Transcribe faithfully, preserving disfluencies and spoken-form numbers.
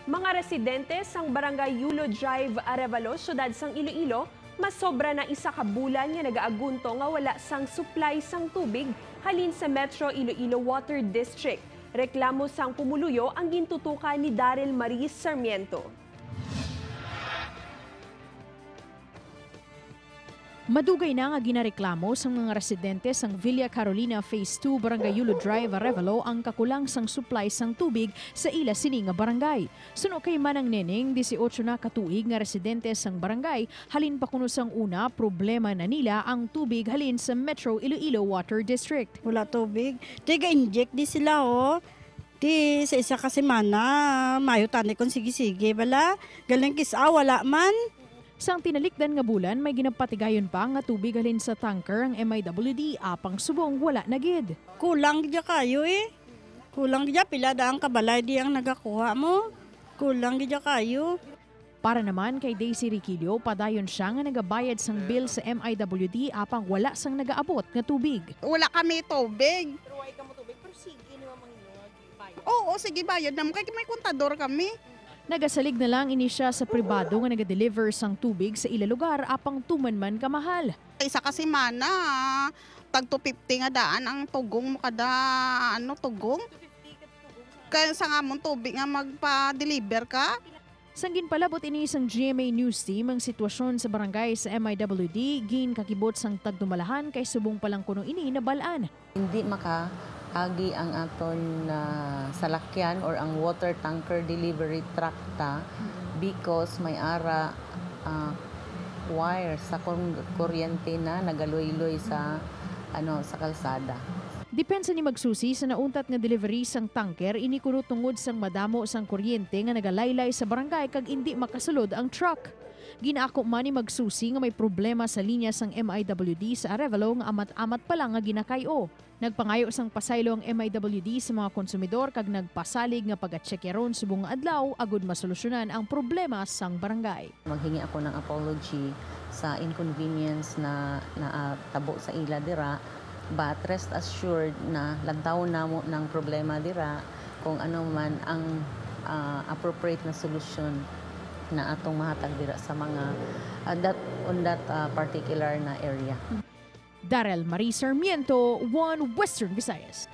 Mga residente sang Barangay Yulo Drive, Arevalo, Siyudad sang Iloilo, masobra na isa ka bulan nga nagaagunto nga wala sang supply sang tubig halin sa Metro Iloilo Water District. Reklamo sang pumuluyo ang gintutukan ni Daryl Marie Sarmiento. Madugay na nga ginareklamo sang mga residente sang Villa Carolina Phase two, Barangay Yulo Drive, Arevalo, ang kakulang sang supply sang tubig sa ila sini nga barangay. Suno kay Manang Neneng, dieciocho na ka tuig nga residente sang barangay, halin pa kuno sang una, problema na nila ang tubig halin sa Metro Iloilo Water District. Wala tubig. Tiga-inject di sila, oh. Di sa isa ka semana, mayo tani kon sige-sige bala. Galing kis-a, wala man. Sang tinalikdan nga bulan, may ginapatigayon pa nga tubig halin sa tanker ang M I W D, apang subong wala na gid. Kulang gid kayo, eh. Kulang gid, pila da ang kabalay di ang nagakuha mo. Kulang gid kayo. Para naman kay Daisy Riquillo, padayon siya nga nagabayad sang bill sa M I W D, apang wala sang nagaabot nga tubig. Wala kami tubig. Pero wala kamo tubig, pero sige ni Mama Hino nga gibayad. Oo, sige, bayad namo kay may kontador kami. Nagasalig na lang ini siya sa pribado nga nagadeliver sang tubig sa ila lugar, apang tuman man kamahal. Isa ka semana, tag two fifty nga daan ang tugong mo kada, ano, tugong. Kaya sa ngamon tubig nga magpa-deliver ka. Sang ginpalabot ini sang G M A News Team, ang sitwasyon sa barangay sa M I W D ginkakibot sang tagdumalahan kay subong pa lang kuno ini nabal-an. Hindi makaagi ang aton, ah, salakyan or ang water tanker delivery truck ta because may ara, ah, wire sa kur-, kuryente na nagaluyloy sa, ano, sa kalsada. Depensa ni Magsusi, sa nauntat nga delivery sang tanker, ini kuno tungod sang madamo sang kuryente nga nagalaylay sa barangay kag indi makasulod ang truck. Ginaako man ni Magsusi nga may problema sa linya sang M I W D sa Arevalo nga amat-amat pa lang nga ginakay-o. Nagpangayo sang pasaylo ang M I W D sa mga konsumidor kag nagpasalig nga pagatsyekyaron subong nga adlaw agud masolusyonan ang problema sang barangay. Maghingi ako ng apology sa inconvenience na naatabo sa ila dira, but rest assured na lantawon namo ng problema dira kung ano man ang, ah, appropriate na solusyon na atong mahatag dira sa mga, ah, that, on that, ah, particular na area. Darrell Marie Sarmiento, One Western Visayas.